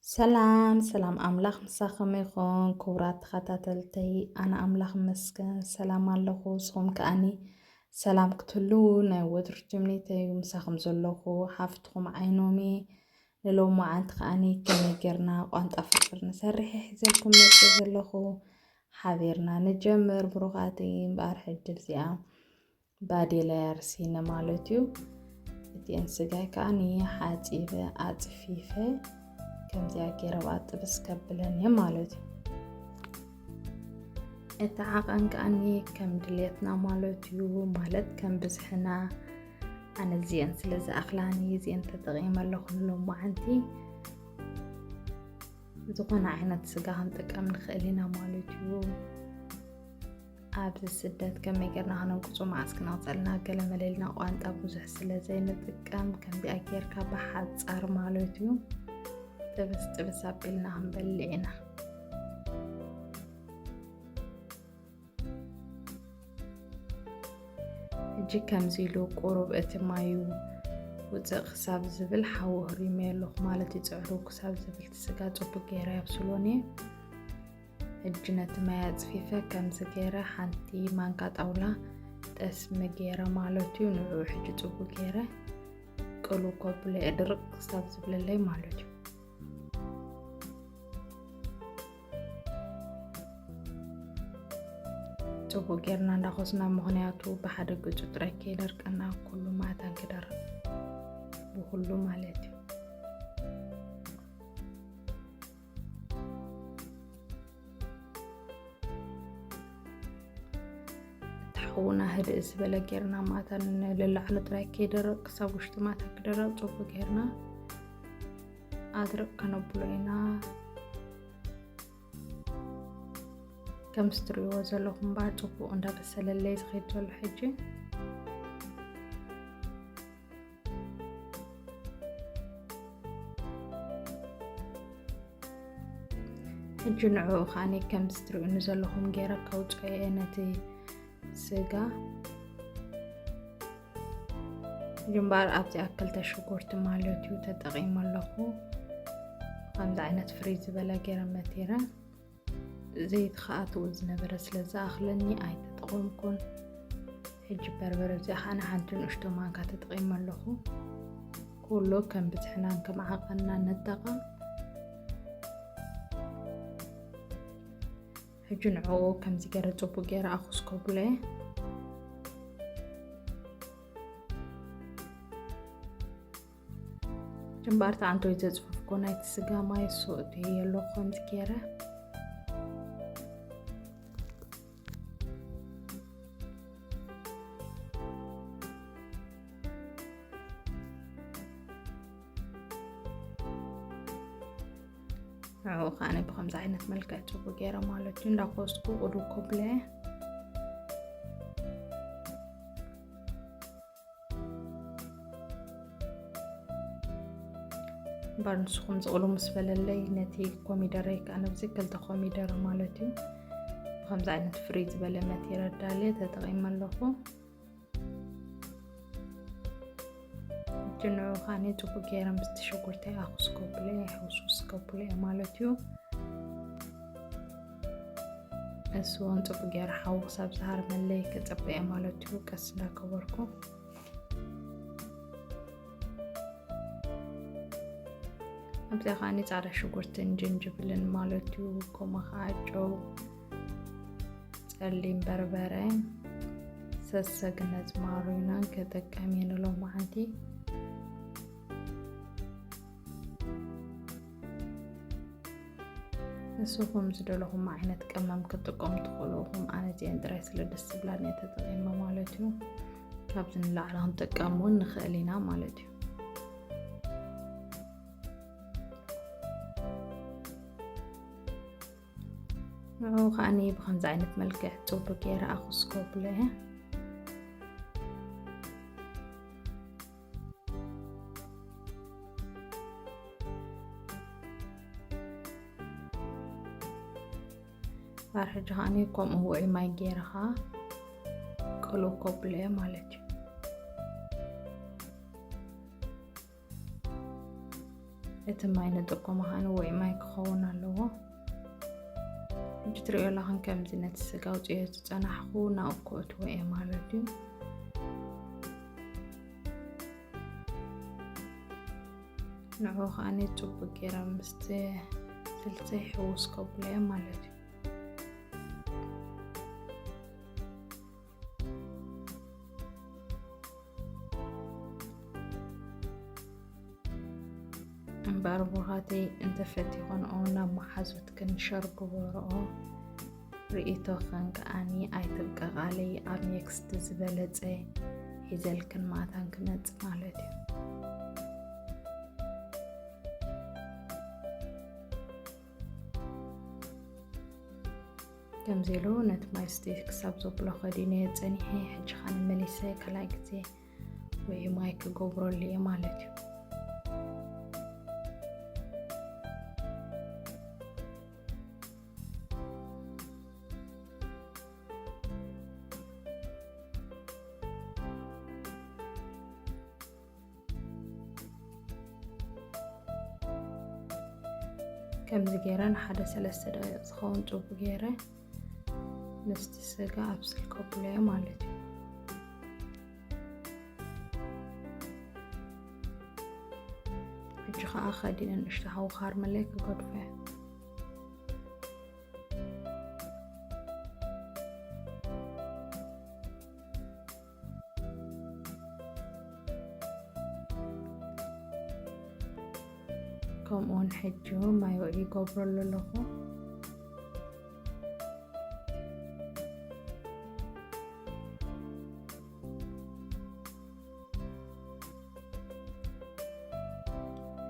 ሰላም ሰላም፣ ኣምላኽ ምሳኹም ይኹን። ክቡራት ተኸታተልተይ፣ ኣነ ኣምላኽ ይመስገን ሰላም ኣለኹ። ንስኹም ከኣኒ ሰላም ክትህልዉ ናይ ወትሩ ትምኒተይ እዩ። ምሳኹም ዘለኹ ሓፍትኹም ዓይኖም እየ። ንሎማዓንቲ ከኣኒ ከመይ ጌርና ቋንጣ ፍርፍር ንሰርሕ እየ ሒዘልኩም መፅእ ዘለኹ። ሓቢርና ንጀምር ብሩኻተይ። እምበኣር ሕጂ እዚኣ ባዴላ ያርሲነ ማለት እዩ። እቲአን ስጋይ ከኣኒ ሓፂበ ኣፅፊፈ ከምዚኣ ገይረ ኣብ ጥብስ ከብለን እየ ማለት እዩ። እቲ ዓቐን ከኣኒ ከም ድሌትና ማለት እዩ፣ ማለት ከም ብዝሕና። ኣነ እዚአን ስለ ዝኣኽላኒ እዚአን ተጠቒመ ኣለኹ ንሎማዓንቲ። ዝኾነ ዓይነት ስጋ ክንጥቀም ንኽእል ኢና ማለት እዩ። ኣብዚ ስደት ከመይ ጌርና ከነንቅጾ መዓስ ክነቕጸልና ገለ መለ ኢልና ቋንጣ ብዙሕ ስለ ዘይንጥቀም ከምዚኣ ጌርካ ብሓጻር ማለት እዩ ጥብስ ጥብስ ኣቢልና ክንበልዕ ኢና። ሕጂ ከምዚ ኢሉ ቁሩብ እቲ ማዩ ውፅእ ክሳብ ዝብል ሓዊ ህሪመዮ ኣለኹ ማለት እዩ። ፅዕሩ ክሳብ ዝብል እቲ ስጋ ፅቡቅ ገይረ ኣብስሎን እየ። ሕጂ ነቲ ማይ ኣፅፊፈ ከምዚ ገይረ ሓንቲ ማንካ ጣውላ ጠስሚ ገይረ ማለት እዩ። ንዕኡ ሕጂ ፅቡቅ ገይረ ቅሉ ከብሎ እየ ድርቅ ክሳብ ዝብለለይ ማለት እዩ። ፅቡቅ ጌርና እንዳኾስና፣ ምኽንያቱ ብሓደ ገፁ ጥራይ ከይደርቀና ኩሉ ማእታን ክደርቅ ብኩሉ ማለት እዩ። እቲ ሓውና ህድእ ዝበለ ጌርና ማእታን ንልላዕሊ ጥራይ ከይደርቅ ክሳብ ውሽጢ ማእታን ክደርቅ ፅቡቅ ጌርና ኣድርቅ ከነብሎ ኢና። ከምዚ ትሪእዎ ዘለኹም እምበኣር ፅቡቅ እንዳበሰለለይ ዝኸይድ ዘሎ ሕጂ። ሕጂ ንዕኡ ከኣኒ ከምዚ ትሪኡኒ ዘለኹም ገይረ ከውፅኦ እየ ነቲ ስጋ። ግንባር ኣብዚኣ ክልተ ሽጉርቲ ማለት እዩ ተጠቒመ ኣለኹ። ከምዚ ዓይነት ፍርይ ዝበለ ገይረ መቲረ። ዘይቲ ከኣትዎ ዝነበረ ስለ ዝኣኽለኒ ኣይተጠቐምኩን። ሕጂ በርበረ ኣብዚኣ ከኣ ንሓንቲ ንእሽቶ ማንካ ተጠቒመ ኣለኹ። ኩሉ ከም ብዝሕናን ከም ዓቐንና ንጠቐም። ሕጂ ንዕኡ ከምዚ ገይረ ጽቡቅ ገይረ ኣኹስ ከብሎ እየ። ግንባር ተዓንቶይ ዘጽፈፍኮ ናይቲ ስጋ ማይ እሱ እትየ ኣለኹ ከምዚ ገይረ። ንዕኡ ከዓኒ ብኸምዚ ዓይነት መልክዕ ጽቡቅ ገይረ ማለት እዩ እንዳኮስኩ ቅዱብ ከብሎ እየ። እምበር ንስኹም ዝቕሉ ምስ በለለይ ነቲ ኮሚደረይ ከኣ ነብዚ ክልተ ኮሚደረ ማለት እዩ ብኸምዚ ዓይነት ፍርይ ዝበለ መቴሪያል ዳልየ ተጠቒመ ኣለኹ። ሕጂ ንዑ ከዓኒ ጽቡቅ ገይረ ምስቲ ሽጉርተይ ኣኹስ ከብሎ እየ፣ ሕውስውስ ከብሎ እየ ማለት እዩ። እሱ እውን ጽቡቅ ገይረ ሓዊ ክሳብ ዝሃርመለይ ክጽበ እየ ማለት እዩ፣ ቀስ እንዳገበርኩ። ኣብዚኣ ከዓኒ ጻዕዳ ሽጉርትን ጅንጅብልን ማለት እዩ፣ ከምኡ ከኣ ጨው፣ ጸሊም በርበረ፣ ሰሰግን ኣዝማሪኖን ክጥቀም እየ ንሎማዓንቲ። ንስኹም ዝደለኹም ዓይነት ቀመም ክትጥቀሙ ትኽእሉ ኢኹም። ኣነ እዚአን ጥራይ ስለ ደስ ዝብላኒ እየ ተጠቒመ ማለት እዩ። ካብዚ ንላዕሊ ክንጥቀም እውን ንኽእል ኢና ማለት እዩ። ንዕኡ ከዓኒ ብኸምዚ ዓይነት መልክዕ ጽቡቅ ገይረ ኣኹስ ከብሎ እየ። ባር ሕጂ ከዓኒ ከምኡ ውዑይ ማይ ገይረ ከኣ ቅልው ከብሎ እየ ማለት እዩ። እቲ ማይ ንጥቆ መኻኒ ወይ ማይ ክኸውን ኣለዎ። ሕጂ ትሪኦ ኣለኹም፣ ከምዚ ነቲ ስጋ ኣውፅኦ ዝፀናሕኩ ናብኡ ከእትዎ እየ ማለት እዩ። ንዕኡ ከዓኒ ጽቡቅ ገይረ ምስቲ ስልሰይ ሕውስ ከብሎ እየ ማለት እዩ። እምበኣር ብሩኻተይ፣ እንተፈቲኾንኦ ናብ መሓዙትክን ሸር ግበርኦ። ርእይቶኽን ከኣኒ ኣይትብቀቓለይ፣ ኣብ ኔክስት ዝበለጸ ሒዘልክን ማእታን ክመጽእ ማለት እዩ። ከምዚ ኢሉ ነቲ ማይ ስቴ ክሳብ ዘብሎ ከዲነ ጸኒሐ፣ ሕጂ ኸኣ መሊሰ ካልኣይ ግዜ ውዑይ ማይ ክገብረሉ እየ ማለት እዩ። ከምዚ ገይረ ንሓደ ሰለስተ ደቂቕ ዝኸውን ጽቡቅ ገይረ ምስቲ ስጋ ኣብስል ከብሎ እየ ማለት እዩ። ሕጂ ኸኣ ከዲነ ንእሽቶ ሓዊ ካርመለይ ክገድፎ እየ። ከምኡውን ሕጂ እውን ማይ ውዑይ ይገብረሉ ኣለኹ።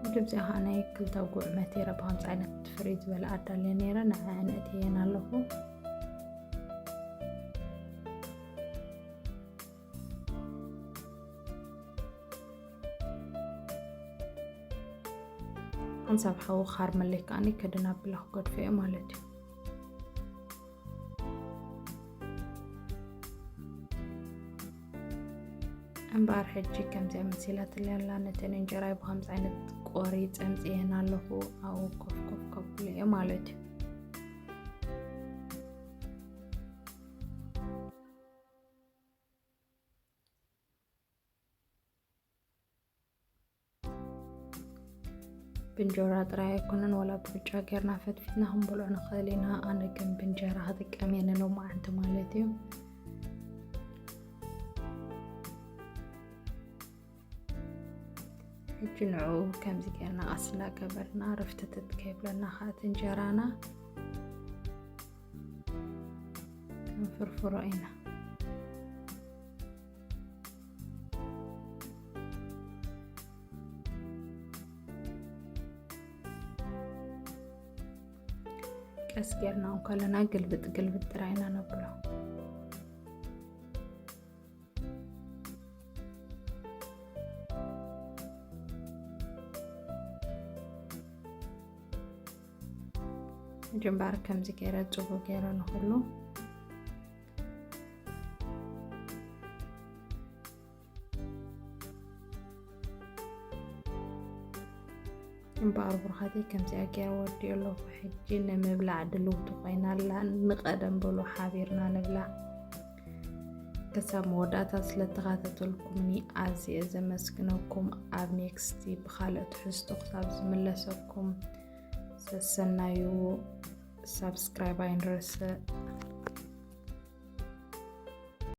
ድምፂ ኸዓ ናይ ክልተ ጉዕ መቴረ ብኸምዚ ዓይነት ፍርይ ዝበለ ኣዳልየ ነይረ፣ ንዐአን እትየን ኣለኹ። ሓንሳብ ሓዊ ኻርመለይ ከዓኒ ክድን ኣቢለ ክገድፎ እየ ማለት እዩ። እምበኣር ሕጂ ከምዚኣ መሲላትለይ ኣላ። ነተን እንጀራይ ብኸምዚ ዓይነት ቆሪፀ ኣምፅኤን ኣለኹ። ኣብኡ ኮፍ ኮፍ ከብሎ እየ ማለት እዩ። ብእንጀራ ጥራይ ኣይኮነን፣ ዋላ ብቅጫ ጌርና ፈትፊትና ክንበልዖ ንኽእል ኢና። ኣነ ግን ብእንጀራ ክጥቀም እየ ንሎማዓንቲ ማለት እዩ። ሕጂ ንዕኡ ከምዚ ጌርና ቀስ እናገበርና ርፍትትት ከይብለና ከዓ እቲ እንጀራና ክንፍርፍሮ ኢና። ቀስ ጌርና እውን ከለና ግልብጥ ግልብጥ ጥራይ ኢና ነብሎ። መጀመርያ ከምዚ ገይረ ጽቡቅ ገይረ ንኹሉ እምበኣር ብሩኻተይ ከምዚኣ ገይረ ወዲኦ ኣለኹ። ሕጂ ንምብላዕ ድልውቲ ኮይና ኣላ። ንቐደም በሉ ሓቢርና ንብላዕ። ክሳብ መወዳእታ ስለተኻተተልኩምኒ ኣዝየ ዘመስግነኩም። ኣብ ኔክስቲ ብኻልእ ትሕዝቶ ክሳብ ዝምለሰኩም ሰሰናዩ። ሳብስክራይብ ኣይንረስዕ።